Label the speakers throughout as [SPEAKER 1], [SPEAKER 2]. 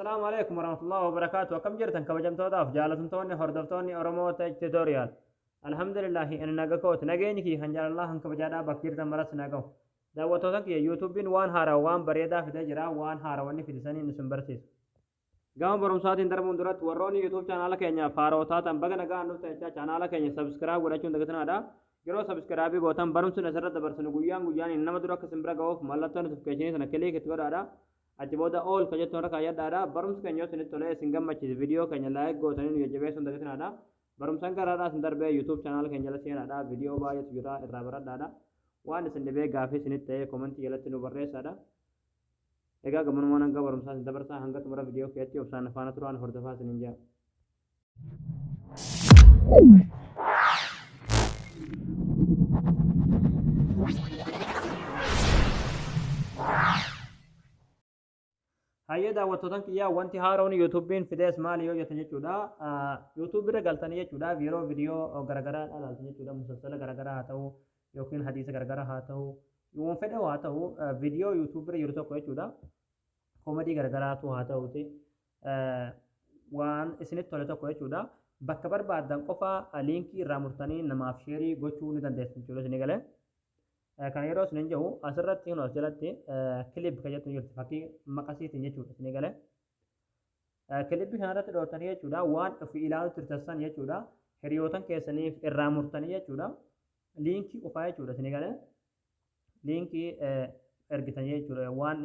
[SPEAKER 1] Assalaamu alaikum warahmatullahi wabarakaatu. Akkam jirtan, kabajamtootaaf jaalatamtoonni hordoftoonni Oromoo Tech Tutorial? Alhamdulillahi, ani naga kooti. Nageenyi kiyya kan jaalalaa, kan kabajaadhaa bakka jirtan maratti na gahu. Daawwattoota kiyya, YouTube'n waan haaraa, waan bareedaa fidee jira. Waan haaraa wanni fidisaniin isin barsiisa. Gama barumsaatiin darbuun duratti, warroonni YouTube chaanaala keenyaaf haaroo taatan, baga nagaan dhuftan jechaa, chaanaala keenya subscribe godhachuun dagatinaadha. Yeroo subscribe gootan, barumsi asirra dabarsinu guyyaan guyyaan nama dura akka isin bira gahuuf mallattoo notification sana click itti godhaadha. Achi booda all ka jettu irra kaayyadhaadha. Barumsi keenya yoo isinitti tolee isin gammachiise, viidiyoo keenya like gootanii nu jajjabeessuun dagatinaadha. Barumsaan garaadhaa isin darbee, YouTube chaanaala keenya jala seenaadha. Viidiyoo baay'eetu jira, irraa baradhaadha. Waan isin dhibee, gaafii isinitti ta'ee, komentii jalatti nu barreessaadha. Egaa gabanumaan hanga barumsaa isin dabarsaa, hanga xumura viidiyoo keetti obsaan faana turaan hordofaa isiniin jedha. Hayyee daawwattootan kiyyaa, wanti haaroon YouTube'n fidees maali yoo jettan jechuudha. YouTube irra galtanii jechuudha, yeroo viidiyoo garaagaraa ilaaltan jechuudha. Musalsala garaagaraa haa ta'u yookiin hadiisa garaagaraa haa ta'u, waan fedhe haa ta'u, viidiyoo YouTube irra jiru tokko jechuudha. Koomedii garaagaraatu haa ta'uti. Waan isinitti tole tokko jechuudha. Bakka barbaaddan qofa liinkii irraa murtanii namaaf share gochuu ni dandeessu jechuudha, isinii galee. Kana yeroo isin jedhu, asirratti kun as jalatti clip kan jettu jirti, fakkii maqasiitiin jechuudha, isinii galee. Clip kanarratti dhoortanii jechuudha, waan ofii ilaaluu turtan san jechuudha, hiriyootan keessaniif irraa murtanii jechuudha, liinkii qofaa jechuudha, isinii galee. Liinkii ergitanii jechuudha, waan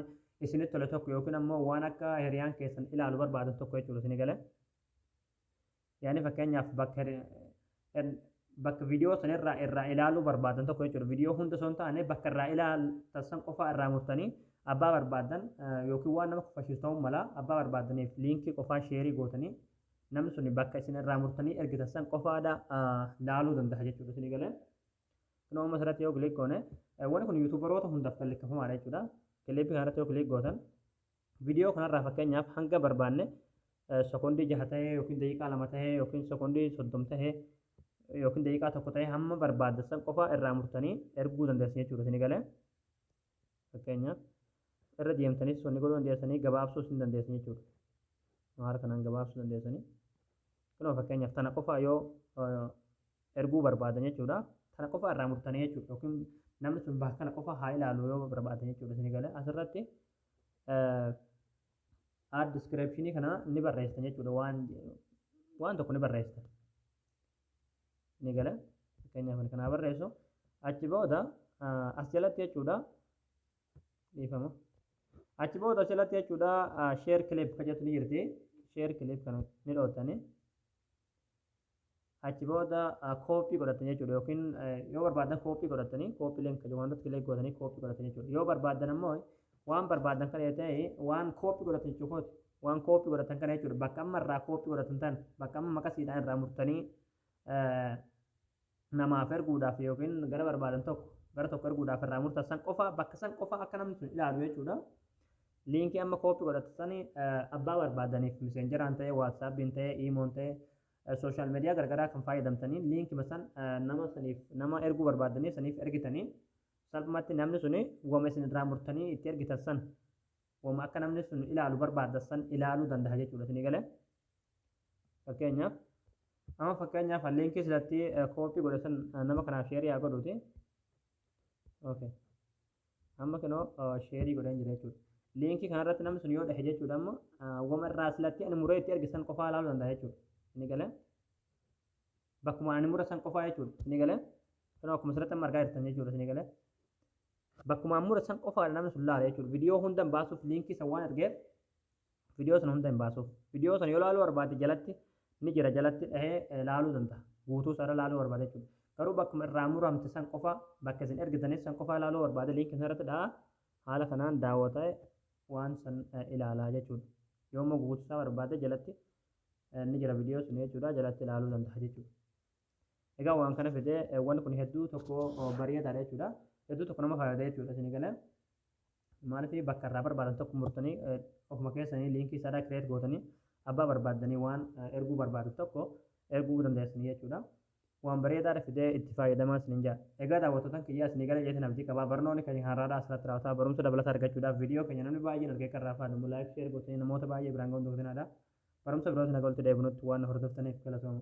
[SPEAKER 1] isinitti tole tokko yookiin ammoo waan akka hiriyaan keessan ilaalu barbaadan tokko jechuudha, isinii galee. Yaani fakkeenyaaf bakka viidiyoo sanirraa irraa ilaaluu barbaadan tokko jechuudha. Viidiyoo hunda osoo hin taane, bakka irraa ilaaltan san qofaa irraa murtanii abbaa barbaadan, yookiin waan nama kofashiisu ta'uu mala, abbaa barbaadaniif liinkii qofaa share gootanii, namni sun bakka isin irraa murtanii ergitan san qofaadha laaluu danda'a jechuudha, isinii galee. Kunoo amma asirratti yoo click goone, wanni kun YouTuberoota hundaaf kan likkafamaadha jechuudha. Clip kanarratti yoo click gootan, viidiyoo kanarraa fakkeenyaaf hanga barbaanne, sekondii 6 ta'ee yookiin daqiiqaa 2 ta'ee yookiin sekondii 30 ta'ee yookiin daqiiqaa 1 ta'ee, hamma barbaaddan san qofa irraa murtanii erguu dandeessan jechuudha, isinii galee. Fakkeenyaaf irra deemtanis wanni godhuu dandeessanii, gabaabsuus ni dandeessan jechuudha. Haala kanaan gabaabsuu dandeessanii. Kunoo fakkeenyaaf tana qofa yoo erguu barbaadan jechuudha. Tana qofa irraa murtanii jechuudha. Yookiin namni sun bakka kana qofa haa ilaalu yoo barbaadan jechuudha, isinii galee. Asirratti add description kana ni barreessitan jechuudha, waan tokko ni barreessitan. Ni gala, fakkeenyaaf ani kanaa barreessu. Achi booda as jalatti jechuudha, dhiifama. Achi booda as jalatti jechuudha, share clip ka jettu ni jirti. Share clip kana ni dhootanii. Achi booda copy godhatan jechuudha, yookiin yoo barbaadan copy godhatanii, copy link jedhu wantoota click gootanii copy godhatan jechuudha. Yoo barbaadan ammoo waan barbaadan kana ta'e, waan copy godhatan jechuudha. Waan copy godhatan kana jechuudha, bakka amma irraa copy godhatan tan, bakka amma maqasiidhaan irraa murtanii namaaf erguudhaaf yookiin gara barbaadan tokko gara tokko erguudhaaf irraa murtan san qofa, bakka san qofa akka namni sun ilaalu jechuudha. Liinkii amma copy godhatan sani abbaa barbaadaniif Messengeraan ta'e, WhatsAppiin ta'e, Imoon ta'e, social media garagaraa kan fayyadamtanii, liinkii san nama saniif, nama erguu barbaadanii saniif ergitanii, salphumatti namni suni wama isin irraa murtanii itti ergitan san, wama akka namni sun ilaalu barbaadan san ilaaluu danda'a jechuudha, isinii galee. Fakkeenyaaf amma fakkeenyaaf liinkii silatti copy godhe san nama kanaaf share haa godhuuti. Okay. Amma kunoo share godheen jira jechuudha. Liinkii kanarratti namni sun yoo dhahe jechuudha, amma wama irraa silatti ani muree itti erge san qofaa ilaaluu danda'a jechuudha. Inni galee, bakkuma ani mure san qofaa jechuudha. Inni galee, kunoo akkuma asirratti amma argaa jirtan jechuudha, inni galee. Bakkuma ani mure san qofaa namni sun laala jechuudha. Viidiyoo hunda hin baasuuf, liinkii san waan ergeef viidiyoo sana hunda hin baasuuf. Viidiyoo sana yoo laaluu barbaade jalatti ni jira, jalatti dhahee laaluu danda'a. Guutuu isaarra laaluu barbaade jechuudha. Garuu bakkuma irraa muramte san qofa, bakka isin ergitanis san qofa laaluu barbaade, liinkii sana irratti dha'a. Haala kanaan daawwatee waan san ilaalaa jechuudha. Yoo immoo guutuu isaa barbaade, jalatti ni jira viidiyoo sun jechuudha, jalatti ilaaluu danda'a jechuudha. Egaa waan kana fidee, wanni kun hedduu tokko bareedaadha jechuudha. Hedduu tokko nama fayyada jechuudha, isinii galee. Maaliif, bakka irraa barbaadan tokko murtanii, ofuma keessanii liinkii isaadhaa create gootanii, abbaa barbaaddanii waan erguu barbaadu tokko erguu dandeessanii jechuudha. Waan bareedaadha fidee itti fayyadamaa isiniin jedha. Egaa daawwattootan kiyyaa, isinii gala jeetiin abdii qabaa. Barnoonni keenya har'aadhaa asirratti raawwataa. Barumsa dabalataa argachuudhaaf viidiyoo keenya namni baay'een argee kan irraa fayyadamu like, share gootanii namoota baay'ee biraan ga'uun dagatinaa. Barumsa biroos nagaa walitti deebinutti waan hordoftaniif galatooma.